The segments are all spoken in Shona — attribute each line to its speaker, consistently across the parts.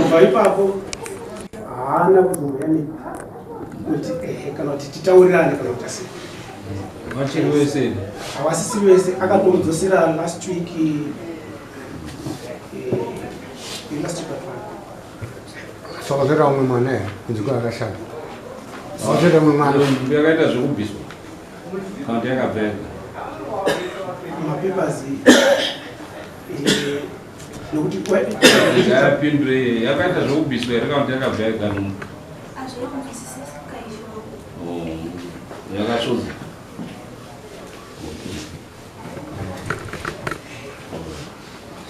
Speaker 1: Kubva ipapo haana kuzouya nekuti ehe kana kuti titaurirane kana kuti asi.
Speaker 2: Vachiri vese?
Speaker 1: Havasisiri vese, akatomudzosera last week, last week atwana.
Speaker 3: Saka zvoita umwe mwana here kunzi kwaakashata? Zvoita umwe mwana.
Speaker 2: Yakaita zvekubviswa kana kuti yakabva yega?
Speaker 1: Mapapers nokuti
Speaker 2: Yapindure, yakaita zvekubviswa here kana kuti yakabva yega nhumbu?
Speaker 4: Hazvina kunzwisisika izvo.
Speaker 2: Oh, yakasvodza.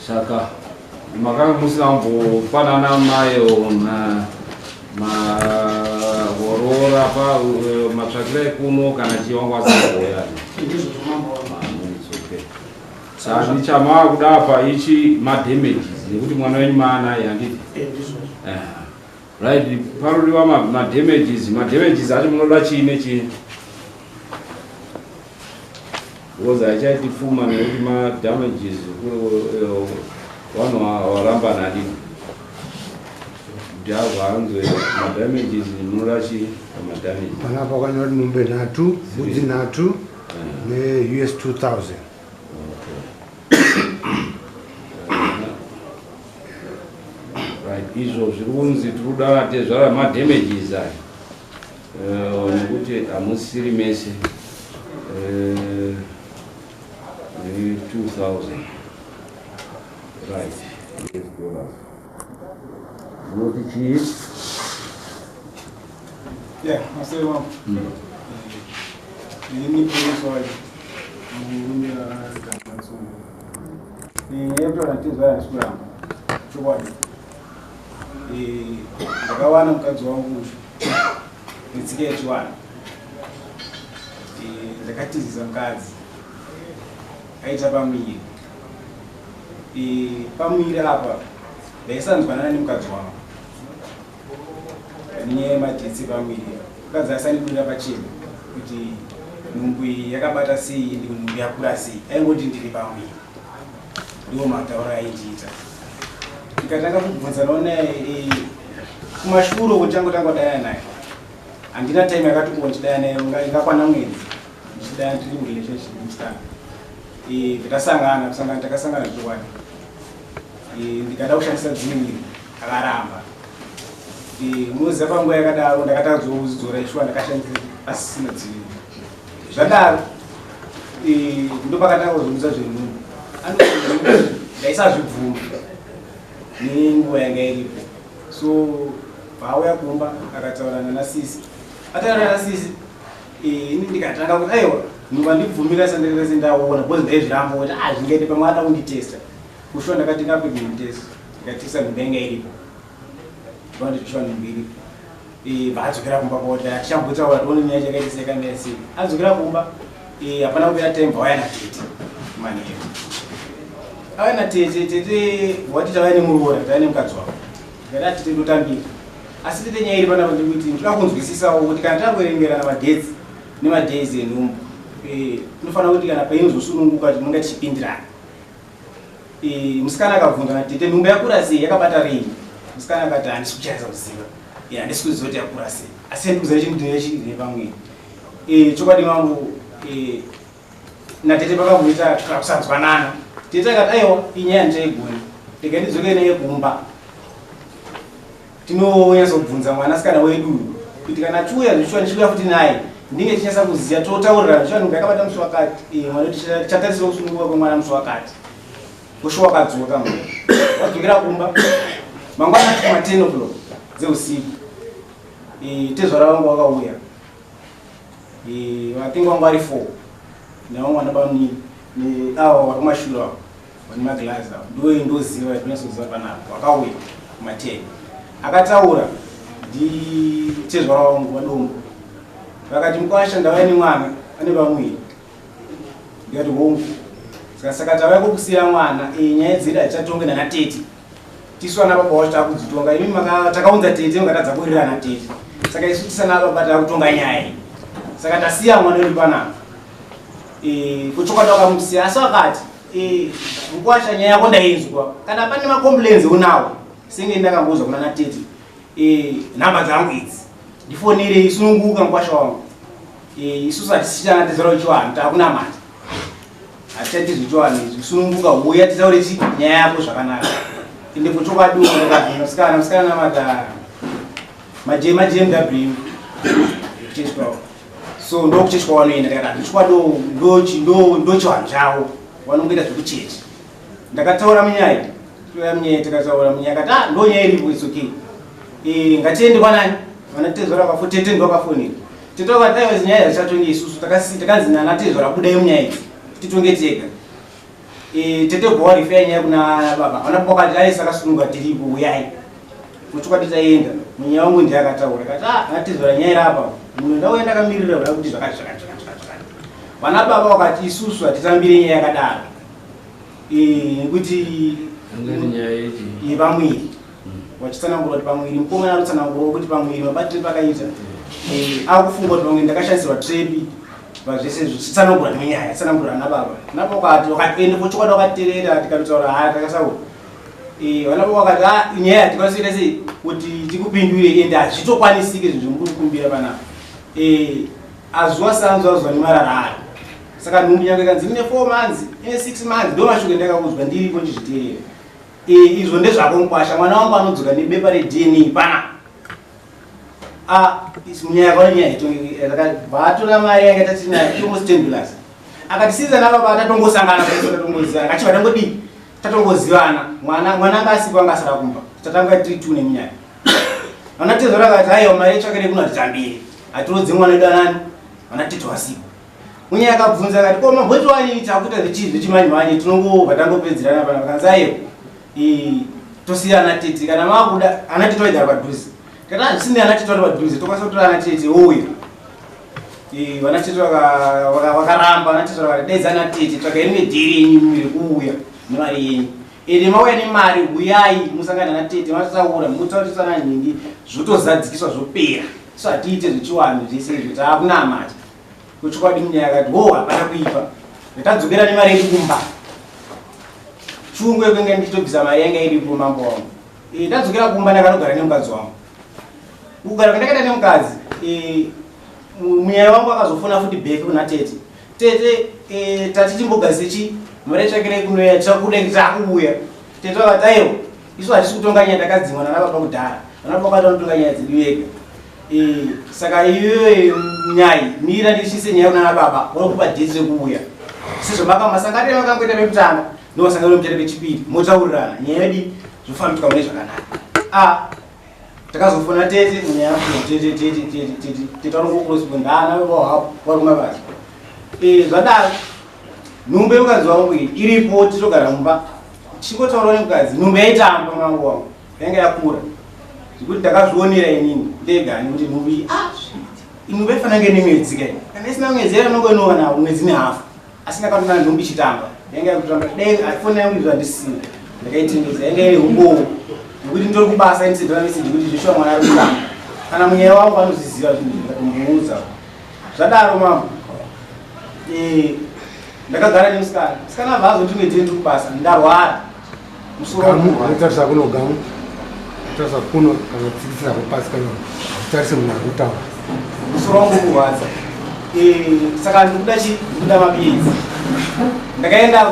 Speaker 2: Saka makanga musina kumbopanana mayo maworora pa matsvakira ekuno kana chiwangu asikuuya?
Speaker 1: Ndizvo zvamambo wangu.
Speaker 2: It's okay. Saka ndichamava kuda apa ichi madamages nekuti mwana wenyu maanaye, handiti?
Speaker 1: Ndizvozvo.
Speaker 2: Right, parodiwa madamages. Madamages acho munoda chii nechii? Because haichaiti pfuma nekuti madamages vanhu varamba nadi kuti abvanzwe madamages. Munoda chii pamadamages?
Speaker 3: Panapa wakanyora kuti mombe 3, mbudzi 3 neUS 2000.
Speaker 2: Okay. Right, izvo zviri kunzi tiri kuda tezvara madamages aya nekuti hamusiri mese. 2000, right, US dollars. Munoti chii?
Speaker 5: Yeah, masai wangu. Ini polisi wacho murume agambatsongo. Yekutaura tezvara handisi kuramba. Chokwadi. Ndakawana mukadzi wangu netsika yechiwana. Ndakatizisa mukadzi aita pamuviri. Pamuviri apa ndaisanzwanana nemukadzi wangu nenyaya yemadates pamuviri. Mukadzi asandibudira pachena kuti nhumbu iyi yakabata sei, ende nhumbu yakura sei. Aingoti ndiri pamuviri, ndiwo matauro aindiita. Ndikatanga kubvunzanawo naye kumashure uko, ndichangotanga kudaya naye. Handina time yakati kuwa ndichidaya naye, ingakwana mwedzi ndichidaya, ndiri murelationship nemusikana. Ndakasangana kusangana, takasangana zvokwadi. Ndikada kushandisa dzimwe, akaramba. Munoziva, panguva yakadaro ndakatadza kuzidzora ishuwa, ndakashandisa pasisina dzimwe. Zvadaro ndopakatanga kuzomudza zvenhumbu. Ndaisazvibvuma nenguva yanga iripo. So paauya kumba akataura nanasisi, ataura nanasisi, ini ndikatanga kuti aiwa, nhumbu andibvumira sandakase ndaona, because ndaizviramba kuti ah, zvingaite pamwe ada kunditesta. Kushuwa ndakatenga pregnant test, ndikatesta, nhumbu yanga iripo. Vandishuwa nhumbu iripo. Vaadzokera kumba kwoti tichambotaura tione nyaya chakaita sei, yakamira sei. Adzokera kumba, hapana kupera time vauya natete manheru. Auya natete, tete wati tauya nemuroora, tauya nemukadzi wavo. Ndikati tete ndotambira, asi tete nyaya iri panapa ndikuti ndinoda kunzwisisawo kuti kana takuerengerana madates nemadays enhumbu, tinofanira kuti kana painozosununguka tinonga tichipindirana. Musikana akabvunza natete, nhumbu yakura sei, yakabata rini? Musikana akati handisi kuchanisa kuziva, handisi kuziva kuti yakura sei, asi ndikuziva chindine pamwiri. Chokwadi mangu, natete pakamboita kusanzwanana. Tete akati aiwa, inyaya ndichaigoni, rega ndidzoke naye kumba tinonyatsobvunza mwanasikana wedu kuti kana achiuya zvichiwa ndichiuya futi naye, ndinge tichinyatsa kuziva, totaurirana zvichiwa nhumbu yakabata musi wakati. Mwana tichatarisira kusununguka kwemwana musi wakati. Usho wakadzoka munhu wadzokera kumba mangwana kuma 10 o'clock dzeusiku. Tezvara vangu vakauya. Vatengi vangu vari 4 nevamwe vana bamnini ava vari kumashure avo vane maglazi avo, ndo ndoziva ndinyasoziva panapa. Vakauya kuma 10, akataura nditezvara vangu vadombo, vakati mukwasha ndauya nemwana ane pamuviri. Ndikati hongu. Saka tauya kokusiya mwana. Nyaya dzedu hatichatonge nana tete, tisu ana baba wacho takudzitonga. Imi takaunza tete, mungatadza kuwirirana tete, saka isu tisana baba takutonga nyaya iyi. Saka tasiya mwana wedu panapa. Kuchokwadi wakamusiya, asi wakati mukwasha nyaya yako ndainzwa, kana pane macomplains unawo. Senge ndakambozwa kuna natete, nhamba dzangu idzi, ndifonere, sununguka mukwasha wangu. Isusu hatisichana tezera uchiwanhu, takunamata, hatichati zvechiwanhu izvi. Sununguka, uya titaure chi nyaya yako zvakanaka. Ende kuchokwadi musikana musikana namata maJMW kuchechi kwavo, so ndokuchechi kwavanoenda. Ndakati chokwadi ndochiwanhu chavo, vanongoita zvekuchechi. Ndakataura munyaya, toya munyaya, tikataura munyaya, kati ah, ndo nyaya iripo, it's okay. Ngatiende kwanani vana tezvara vakafo, tete ndo vakafonera tete, vakati aiwa, nyaya dzachatonge isusu, takanzi nana tezvara budai munyaya idzi titonge tega. Tete bhowa rifeya nyaya kuna baba, vana baba vakati ai, sakasununga, tiripo, uyai. Muchokwadi taenda, munyaya wangu ndiye akataura, kati ah, vana tezvara, nyaya iri apa, munhu ndauya ndakamirira kuda kuti zvakati zvakati zvakati zvakati zvakati. Vana baba vakati isusu hatitambire nyaya yakadaro, nekuti
Speaker 2: Angati nyaya yechi
Speaker 5: yepamwiri, vachitsanangura kuti pamwiri, mukomana arikutsanangurawo kuti pamwiri mabatire pakaita, akufunga kuti pamwe ndakashandisirwa trap pazvese, zvichitsanangura nenyaya, tsanangura ana baba napo wakati wakati ende kuchokwadi wakaterera, tikatotaura haya, takasaura. Vana baba vakati ah, nyaya hatikwanisi kuita sei kuti tikupindure, ende hazvitokwanisike zvinhu zvemuri kukumbira panapa. Azuva sanzu azuva nemarara ayo, saka nhumbu nyange ikanzi ine 4 months, ine 6 months, ndo mashoko endakaudzwa ndiripo ndichiteerera. Izvo ndezvako mukwasha, mwana wangu anodzoka nebepa reDNA pana munyaya yakaona nyaya vatora mari yanga tatinayo, almost $10, akati siza nababa, tatongosangana, tatongozivana, kachibva tangodii, tatongozivana. Mwana mwana anga asipo, anga asara kumba, tatanga tiri two nemunyaya. Vana tezvara vakati aiwa, mari yetsvakire kuno hatitambiri, hatirodze mwana wedu anani vana tete wasipo. Munyaya akabvunza akati ko mamboti wani takuita zvechimanyimanye, tinongobva tangopedzerana pana. Vakanzi aiwa, tosiya ana tete kana makuda, ana tete vaigara padhuze. Kana hazvisini ana tete vari padhuze, tokwanisa kutora ana tete ouya. Vana tete vakaramba, vana tete vakati daidza ana tete, tsvagai rimwe dhiri yenyu rekuuya nemari yenyu, ende mauya nemari, uyai musangana natete, mataura, mutaurisana nhingi, zvotozadzikiswa, zvopera. So hatiite zvechiwanhu zvese izvo, taakunamata. Kuchokwadi munyaya akati ho, hapana kuipa. Tadzokera nemari yedu kumba, shungu yekunge ndichitobvisa mari yanga iripo, mambo wangu. Ndadzokera kumba, ndakanogara nemukadzi wangu. Kugara kwandakaita nemukadzi, munyaya wangu akazofona futi back kuna tete, tete, tati timbogadzise chi mari yetsvakirei kunoya, tichakuda takuuya. Tete vakati aiwa, isu hatisi kutonga nyaya, takadzimwa nana baba kudhara, vana baba vakati vanotonga nyaya dzedu vega. Saka iyoyo nyai mira ndichise nyaya kunana baba, vanokupa date rekuuya, sezvo makamasangano makangoita pekutanga, ndovasangano muchaita pechipiri, motaurirana nyaya yedu, zvofambiswa mune zvakanaka. A takazofona tete munyaya, tete, tete, tete, tete, tete vanongokurespond haana hapo, vari kumabasa. Zvadaro nhumbu yemukadzi wangu iyi iripo, titogara mumba tichingotaurawo nemukadzi, nhumbu yaitamba, mwangu wangu, yanga yakura zvekuti ndakazvionera inini ndega nekuti nhumbu iyi, ah, nhumbu yaifanira kunge nemwedzi kai, kana isina mwedzi yainongoinowana mwedzi nehafu, asi ndakatoona nhumbu ichitamba, yanga yakutamba. Dai foni yangu izvo handisina, ndakaitengesa, yanga iri umbowo nekuti nditori kubasa, indisendera meseji kuti zveshuwa mwana ari kutamba. Kana munyaya wangu anozviziva zvinhu, ndikatomuudza. Zvadaro mambo, ndakagara nemusikana, musikana abva azoti mwedzi ndiri kubasa, ndarwara musoro.
Speaker 3: Gamu anotarisa kuno, gamu tarisa kuno, kana tsikisira pasi, kana tarise munhu ari kutaura.
Speaker 5: Musoro wangu kurwadza. Saka ndikuda chi ndikuda mapirizi. Ndakaenda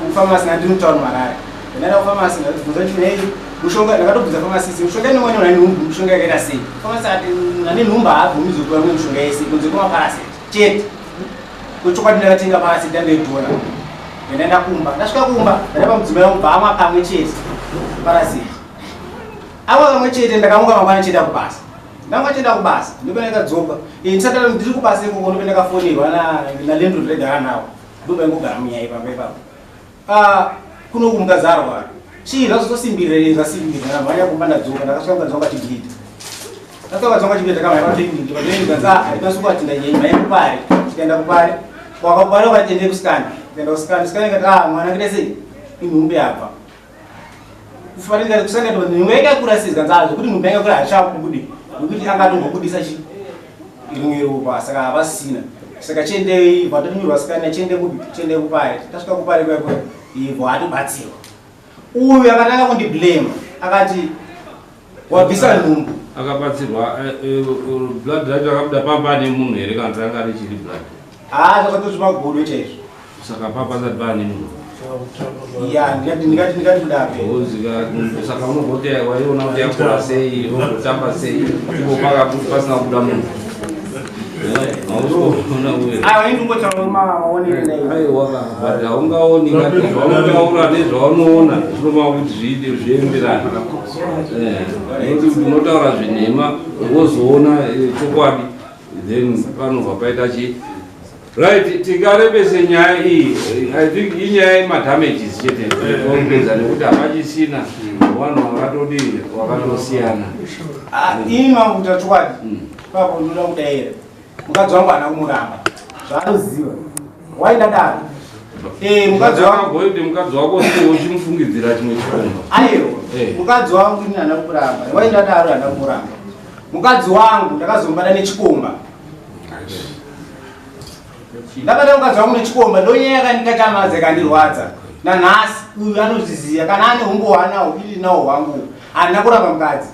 Speaker 5: kufamasi, nandiri mutauni Marare, ndaenda kufamasi, ndakabvunza kuti nei mushonga, ndakatobvunza famasisi, mushonga inomwa nemunhu ane nhumbu mushonga yakaita sei? Famasi ati munhu ane nhumbu haabvumidzwi kupiwa mimwe mishonga yese kunze kwemaparacet chete. Kuchokwadi ndakatenga paracet yangu yedhora, ndaenda kumba, ndasvika kumba ndakapa mudzimai wangu, bva kamwe chete paracet, amwa kamwe chete. Ndakamuka mangwana chienda kubasa, ndanga chienda kubasa, ndipo ndakadzoka. Ndisati ndiri kubasa ikoko, ndipo ndakafonerwa nalandlord regara nawo, ndipo paingogara munyaya ipapa ipapo. Ah, kuno kumukadzi arwara, chii zvazotosimbirira, zvasimbirira, ndamhanya kumba, ndadzoka, ndakasvika mukadzi wangu achibleeda, ndasvika mukadzi wangu achibleeda, takamhanya paclinic, paclinic kanzi ah, hatikwanisi kuatinda nyaya, mhanya kupare. Tikaenda kupare, wakapare wakati ende kuscan, tikaenda kuscan, scan ikati ah, mwana kuita sei, inhumbu yabva kufanira kuscan, nhumbu yakakura sei? Kanzi ah, zvekuti nhumbu yakakura hazvichabude nekuti angatombobudisa chi rimwe ropa, saka havasisina, saka chiendei, vatonyorwa scan, chiende kupi, chiende kupare. Tasvika kupare kwaiko, ibvo atobatsirwa. Uyu akatanga kundiblame. Akati wabvisa nhumbu.
Speaker 2: Akabatsirwa blood racho rakabuda pamba pane munhu here kana kuti ranga richiri blood?
Speaker 5: Haa, zvakatozvima godo chaizvo.
Speaker 2: Saka papa pasati paane munhu.
Speaker 5: Ya, ndingati kudaro.
Speaker 2: Saka unogoti waiona kuti yakura sei, unogotamba sei, ipo pasina kubuda munhu. Hauzoona uye.
Speaker 5: Aiwa, ini ndingotaura maonero ndai.
Speaker 2: Aiwa, but haungaoni ngati zvaunotaura nezvaunoona zvinova kuti zviite zvienderane. Nekuti kuti unotaura zvenhema wozoona chokwadi, then panobva paita chii. Right, tingarebese nyaya iyi. I think inyaya yemadamages chete topedza nekuti hapachisina vanhu vakatodii, vakatosiyana.
Speaker 5: Ah, ini mangu kuita chokwadi ipapo ndinoda kudaira mukadzi wangu haana kumuramba zvaanoziva waidadaro. Mukadzi wangu
Speaker 2: Goite mukadzi wako sei uchimufungidzira chimwe chikomba?
Speaker 5: Aiwa, mukadzi wangu ini haana kumuramba, waindadaro, haana kumuramba mukadzi wangu. Ndakazombata nechikomba, ndabata mukadzi wangu nechikomba. Ndonyaya yakandikakamadza, ikandirwadza nanhasi. Uyu anozviziva, kana ane humbo hwaanawo, ili nawo hwangu. Handina kuramba mukadzi,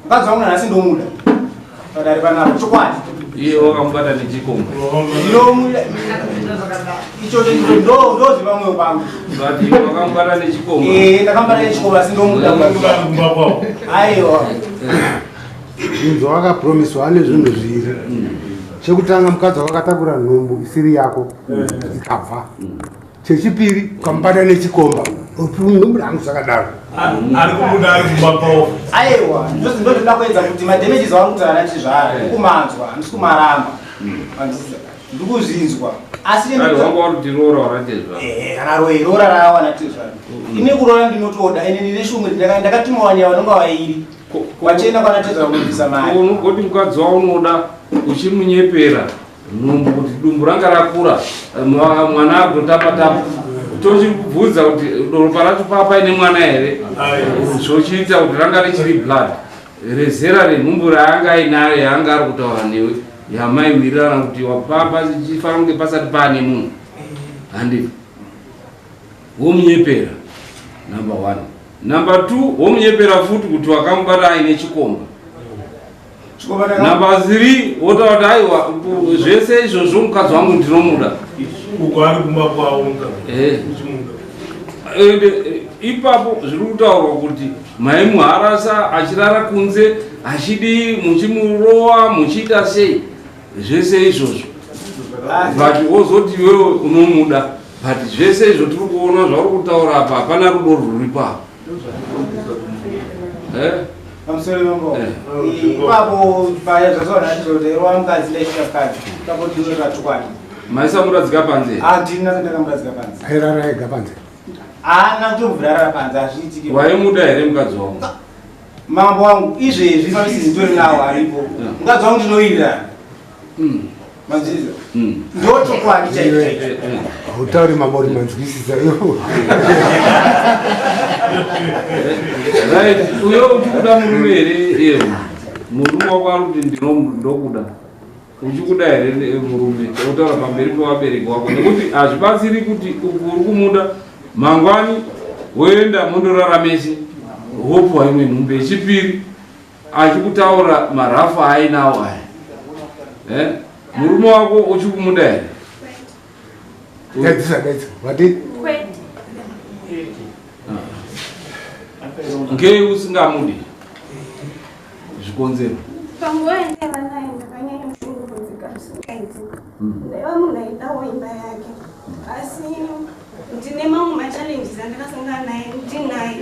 Speaker 5: mukadzi wangu nanhasi ndomuda padare panapo, chokwadi.
Speaker 2: Iye wakamubata nechikomba.
Speaker 5: Ndinomuda, ichocho ndozviva mwoyo pangu.
Speaker 2: But iwe wakamubata nechikomba.
Speaker 5: Ndakambata nechikomba, asi ndomuda mukadzi wangu. Aiwa.
Speaker 3: Zvinhu zvawakapromiswa ane zvinhu zviri. Chekutanga, mukadzi wako akatakura nhumbu isiri yako ikabva. Chechipiri, ukamubata nechikomba, nhumbu rangu zvakadaro.
Speaker 6: Ari kumuda ari kumba kwavo.
Speaker 5: Aiwa, ndozvinoda kuedza kuti madamages avari kutaura nachizvara ndikumanzwa, handisi kumaramba. Handisi, ndikuzvinzwa, asi
Speaker 2: Aiwa, wanga uri kuti roora waratezva.
Speaker 5: Kana roora rawana tezvara, ini kuroora ndinotoda. Ini ndine shumwe, ndakatuma wanyaya vanonga vairi vachienda kwana tezvara kunobvisa mari.
Speaker 2: Unogoti mukadzi waunoda uchimunyepera nhumbu kuti dumbu ranga rakura, mwana agotapa tapa, tochikubvunza kuti ropa racho paa paine mwana here, zvochiita kuti ranga richiri blood rezera renhumbu raanga ainayo yaanga ari kutaura newe, yamaiwirirana kuti wapapa chifanira kunge pasati paane munhu, handiti? Womunyepera number one. Number two, womunyepera futi kuti wakamubata aine chikomba.
Speaker 5: Chikomba
Speaker 2: Number three, wotaura kuti aiwa, zvese izvozvo mukadzi wangu ndinomuda.
Speaker 6: Uko ari kumba kwavo uchimuda.
Speaker 2: Ende ipapo zviri kutaurwa kuti maimuharasa achirara kunze, achidii, muchimurowa, muchiita sei, zvese izvozvo, but wozoti iwewe unomuda. But zvese izvo tiri kuona zvauri kutaura apa, hapana rudo rwuripo apa. Eh?
Speaker 5: Pamusoro mambo. Ipapo paya zvazvaona mukadzi, ndaisvika mukadzi ipapo, ndinotaura chokwadi.
Speaker 2: Maisamuradzika panze?
Speaker 5: Handina, ndakamuradzika panze.
Speaker 3: Airara ega panze?
Speaker 5: Haana kutobvira arara panze, hazviitiki.
Speaker 2: Waimuda here mukadzi wangu?
Speaker 5: Mambo wangu, izvezvi mamisisi nditori nawo aripo. Mukadzi wangu ndinowirirana, manzwisisa? Ndo chokwadi chaicho chaicho.
Speaker 3: Hautauri mamori, manzwisisa iwo.
Speaker 2: Right, uyo uchikuda murume here? Iye murume wako ari kuti ndokuda, uchikuda here murume? Otaura pamberi pevabereki wako, nekuti hazvibatsiri kuti uku uri kumuda, mangwani woenda mondorara mese, wopuwa imwe nhumbu yechipiri, achikutaura marafu aainawo aya. Eh? Murume wako uchikumuda here?
Speaker 3: Daidzisa, daidza vati.
Speaker 4: Kwete.
Speaker 2: Ngei usingamudi? Zvikonzero.
Speaker 4: Panguva yandaiva naye ndakanyanya kushungurudzika zvisingaiti. Ndaiva munhu aidawo imba yake, asi ndine mamwe machallenges andakasangana naye ndinaye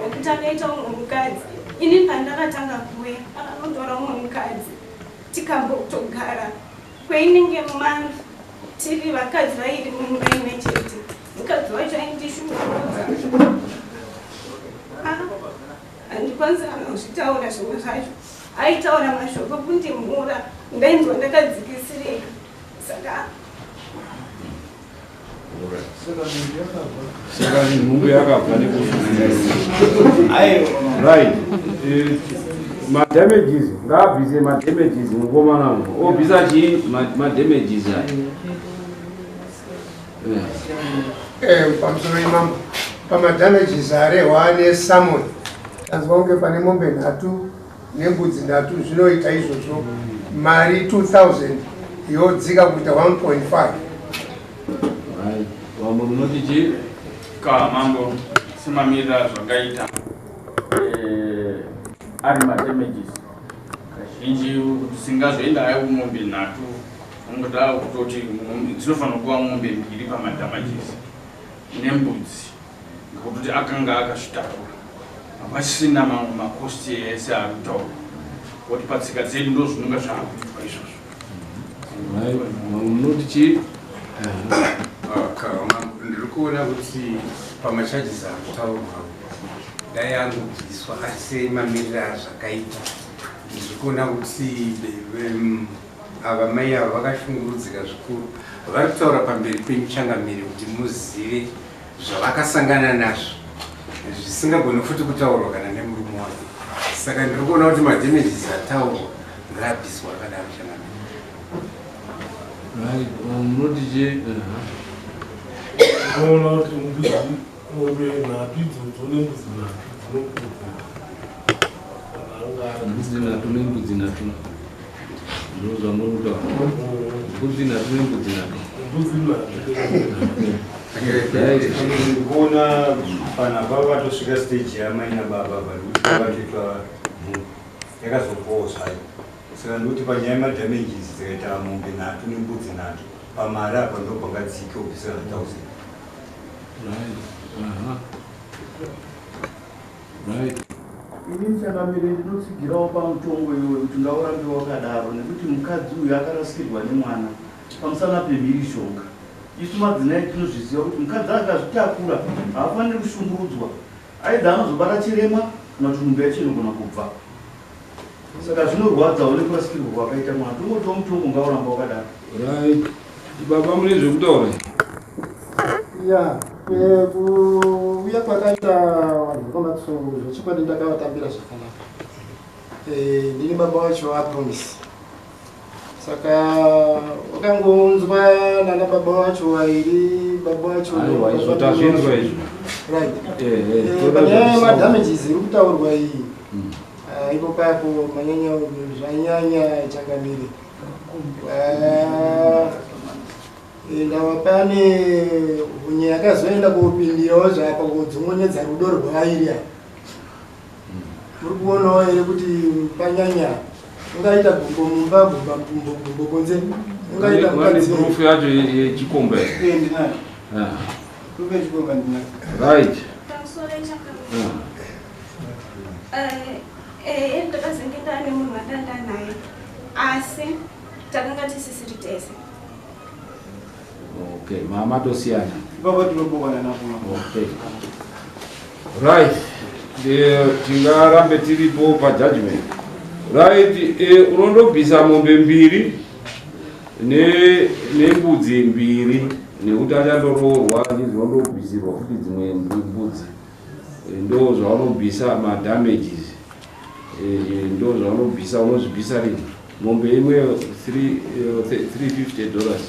Speaker 4: ekuti akaita umwe mukadzi. Ini pandakatanga kuuya akanotora umwe mukadzi, tikambotogara kweinenge month tiri vakadzi vairi mumba imwe chete. Mukadzi wacho aindishungurudza. Ah, handikwanisi kana kuzvitaura zvimwe zvacho. Aitaura mashoko kundimhura, ndainzwa ndakadzikisirika, saka
Speaker 2: Saka nhumbu yakabva nekushungurudza.
Speaker 5: Aiwa.
Speaker 2: Right. Madamages ngaabvise madamages mukomana uno obvisa chii? Madamages aya.
Speaker 1: Pamusoro imambo, pamadamages arehwa nesummon.
Speaker 3: Tanzwa kunge pane mombe nhatu nembudzi nhatu zvinoita izvozvo, mari 2000 yodzika kuita 1.5.
Speaker 2: Right. Vamwe munoti chii?
Speaker 7: Ka mambo, semamirira zvakaita ari madamages kazhinji tisingazoenda hayo kumombe nhatu, ungoda kutoti dzinofanira kuva mombe mbiri pamadamages nembudzi, ngekuti akanga akazvitakura, hapasisina mamwe macosts ese ari kutaurwa, kuti patsika dzedu ndo zvinonga zvaakuitwa izvozvo.
Speaker 2: Right. Vamwe munoti chii?
Speaker 8: Ndiri kuona kuti pamacharges akutaurwa dai angobviswa asi semamiriro azvakaita, ndiri kuona kuti ava mai ava vakashungurudzika zvikuru. Vari kutaura pamberi penyu, changamire, kuti muzive zvavakasangana nazvo zvisingagoni futi kutaurwa kana nemurume wake. Saka ndiri kuona kuti madamages ataurwa ngaabviswa akadaro, changamire.
Speaker 2: Right. Vamwe munoti chii?
Speaker 6: Unoona kuti mbudzi, mombe nhatu idzodzo nembudzi nhatu dzinokodzera.
Speaker 2: Mbudzi nhatu nembudzi nhatu, ndo zvamuri kutaura, mbudzi nhatu nembudzi nhatu.
Speaker 6: Mbudzi nhatu.
Speaker 2: Right.
Speaker 9: Ndikuona panapa vatosvika stage yamai nababa, but vatoitwa yakazopowo zvayo. Saka ndikuti panyaya yemadamages, dzikaita mombe nhatu nembudzi nhatu, pamari apa ndo pangadzike kubvisira na 1000.
Speaker 2: Right. Aha. Right.
Speaker 10: Ini changamire, ndinotsigirawo pamutongo iwoyo kuti ngaurambe wakadaro, nekuti mukadzi uyu akarasikirwa nemwana pamusana pemhirizhonga. Isu madzimai tinozviziva kuti mukadzi akazvitakura haafaniri kushungurudzwa, aidha anozobata chirema kana kuti nhumbu yacho inogona kubva. Saka zvinorwadzawo nekurasikirwa kwakaita mwana. Tongotiwo mutongo ngauramba wakadaro.
Speaker 2: Right. Baba, mune zvekutaura?
Speaker 11: Ya, kuuya kwakaita vanhu vekwaMatsungu, zvechokwadi ndakavatambira zvakanaka. Ndini baba wacho vaPromise. Saka wakangounzwa nana baba wacho vairi, baba wacho.
Speaker 2: Aiwa, izvo tazvinzwa izvo.
Speaker 11: Right.
Speaker 2: Toda
Speaker 11: Panyaya
Speaker 2: zvekusauka.
Speaker 11: yemadamages iri kutaurwa iyi, ipo papo manyanya, zvanyanya, changamire. Ndava pane hunye yakazoenda kopindirawo zvapa kudzongonyedza rudo rwevairi apa. Muri kuonawo here kuti panyanya? Ungaita gumbo mumba, gumba gumbo, gumbo kunze, ungaita
Speaker 2: Vane
Speaker 11: mukadzi.
Speaker 2: proof yacho yechikomba here?
Speaker 5: Ndinayo.
Speaker 2: Ah.
Speaker 5: Proof yechikomba ndinayo.
Speaker 2: Right.
Speaker 4: Pamusoro, changamire, ndakazenge ndane munhu wandanda naye, asi takanga tisisiri tese.
Speaker 2: Okay, mama tosiyana.
Speaker 5: Ipapo tinopokana napo.
Speaker 2: Okay. Right. Tingarambe tiripo pajudgment. Right, unondobvisa mombe mbiri nembudzi mbiri, nekuti achandoroorwa, ndizvondobvisirwa futi dzimwe mbudzi. Ndo zvaunobvisa madamages. Ndo zvaunobvisa, unozvibvisa rini? Mombe imwe $350.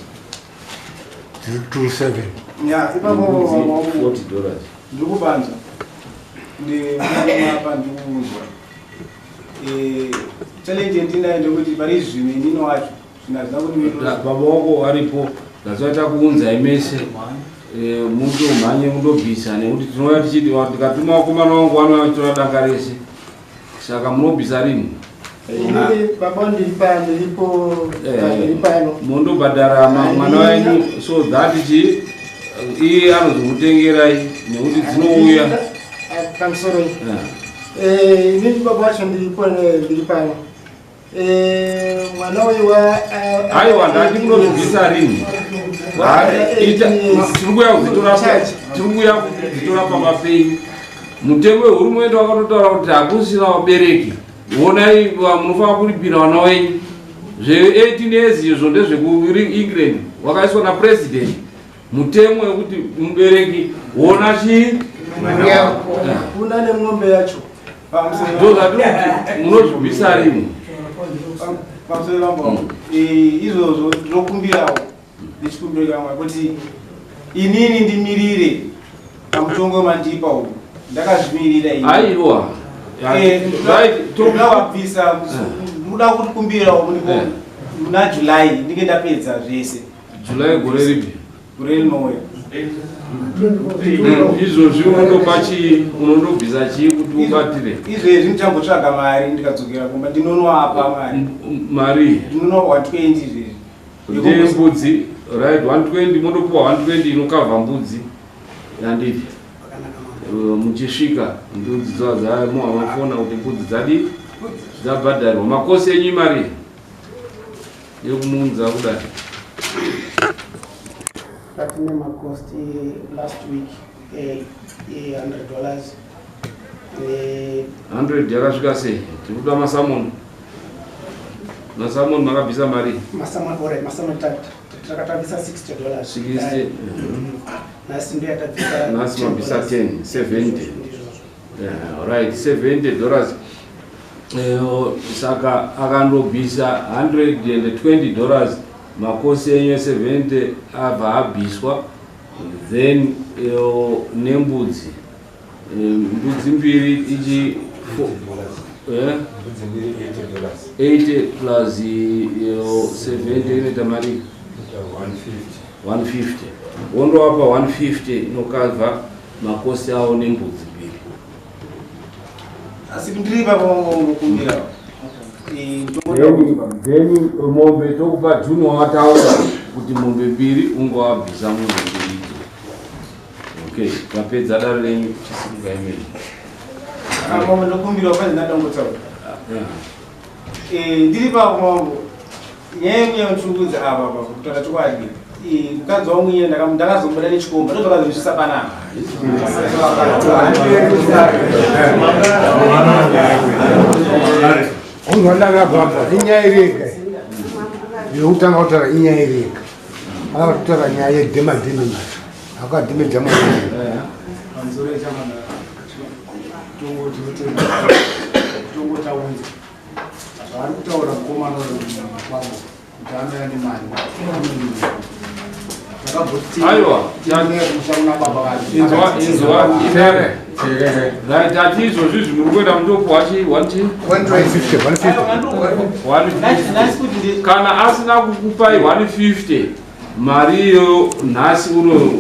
Speaker 3: 27.
Speaker 5: Ya, ipapo.
Speaker 2: Mbudzi $40.
Speaker 5: Ndiri kubanzwa, ndimapa, ndikuunzwa. Challenge yandinayo ndekuti pari zvino inini wacho zvinhu hazvina kundimirira.
Speaker 2: Baba wako aripo, ndazoita kuunzai mese. Mutomhanye mundobvisa, nekuti tinouya tichiti tikatuma vakomana vangu vanouya vachitora danga rese. Saka munobvisa rini?
Speaker 11: Inini baba ndiri ndiripo, ndiri pano.
Speaker 2: Mondobhadhara mwana wenyu so that chi iye anozokutengerai, nekuti dzinouya.
Speaker 11: Pamusoro, inini baba wacho ndiripo, ndiri pano. Mwana uyu wa
Speaker 2: Aiwa, ndati munozvibvisa rini? Tiri kuuya kuzitora pamba penyu. Mutemo wehurumende wakatotaura kuti hakusina vabereki, onai munofanira kuripira vana venyu. Zve18 years izvo ndezvekuEngland, wakaiswa napresident mutemo wekuti mubereki wona chii.
Speaker 11: Kuna nemombe yacho.
Speaker 2: Ndo zvatiri kuti munozvibvisa rini?
Speaker 5: Pamusoro pambo, izvozvo ndinokumbirawo nechikumbiro chamwe kuti inini ndimirire pamutongo mandipa uyu, ndakazvimirira ini.
Speaker 2: Aiwa.
Speaker 5: Toda kubvisa, ndoda kukumbirawo muna July ndinge ndapedza zvese.
Speaker 2: July gore ripi?
Speaker 5: Gore rinouya.
Speaker 2: Izvozvi unondopa chii, unondobvisa chii kuti ubatire?
Speaker 5: Izvezvi ndichambotsvaga mari, ndikadzokera kumba ndinonoapa mari.
Speaker 2: Mari?
Speaker 5: Ndinonopa 120 izvezvi.
Speaker 2: Ndembudzi, right, 120, mondopuwa 120 inokavha mbudzi, handiti? Muchisvika mbudzi dzamafona kuti mbudzi dzadi dzabhadharwa. Makosi enyu imari yekumuunza kudai?
Speaker 1: Tatine macost last week $100.
Speaker 2: 100 yakasvika sei? Tiri kuda masummons. Masummons makabvisa mari?
Speaker 1: Masummons, alright, masummons takatabvisa $60.
Speaker 2: 60.
Speaker 1: Nhasi ndo yatabvisa.
Speaker 2: Nhasi mabvisa 10, 70. Yeah, right, $70. Saka akandobvisa $120, makosi enyu e70 abva abviswa, then nembudzi, mbudzi mbiri ichi 80 plus 70 inoita mari 150. Wondowapa 150 inokavha makosi avo nembudzi mbiri.
Speaker 5: Asi ndiri pakongokumbira.
Speaker 2: Then mombe tokupa June wawataura kuti mombe mbiri ungowabvisa mombe mbiri idzo. Okay, tapedza dare renyu, chisimuka imene.
Speaker 5: Mombe ndokumbira pane ndadongotaura. Ndiri papo, nyaya yekunyanyotungudza apa pa kutaura chokwadi, mukadzi wangu iye ndakazomuda nechikomba, ndozvakazondisvisa panapa.
Speaker 3: Unzwa ndakabvabva inyaya iri yega yekutanga kutaura, inyaya iri yega aka kutaura nyaya yedhemadheme macho akadhemeja mwana.
Speaker 1: Pamusoro yechamana tongotaunza zvaari kutaura mukomana kwavo kuti anouya nemari.
Speaker 2: Aiwa.
Speaker 1: Takamboti baba vake.
Speaker 2: Inzwa, inzwa, idare. Right, ati izvozvi izvi muri kuenda mutopuwa chi 1
Speaker 3: 150, 150.
Speaker 2: Kana asina kukupai 150 mari iyo nhasi uno,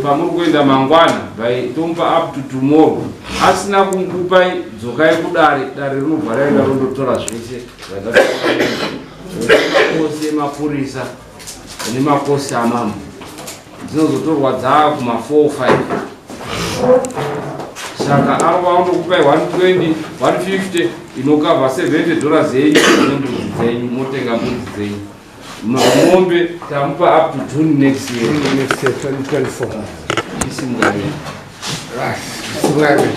Speaker 2: pamuri kuenda mangwana, by tomupa up to tomorrow, asina kukupai, dzokai kudare. Dare rinobva raenda rondotora zvese makosi emapurisa nemakosi amambo, dzinozotorwa dzaa kuma 4 5. Saka avo vaundokupai 120, 150 inokavha $70 yenyu nembudzi dzenyu, motenga mbudzi dzenyu. Mombe tamupa up to June next year.
Speaker 3: Next year, 2024.
Speaker 2: Chisimukai.
Speaker 3: Right. Simukai.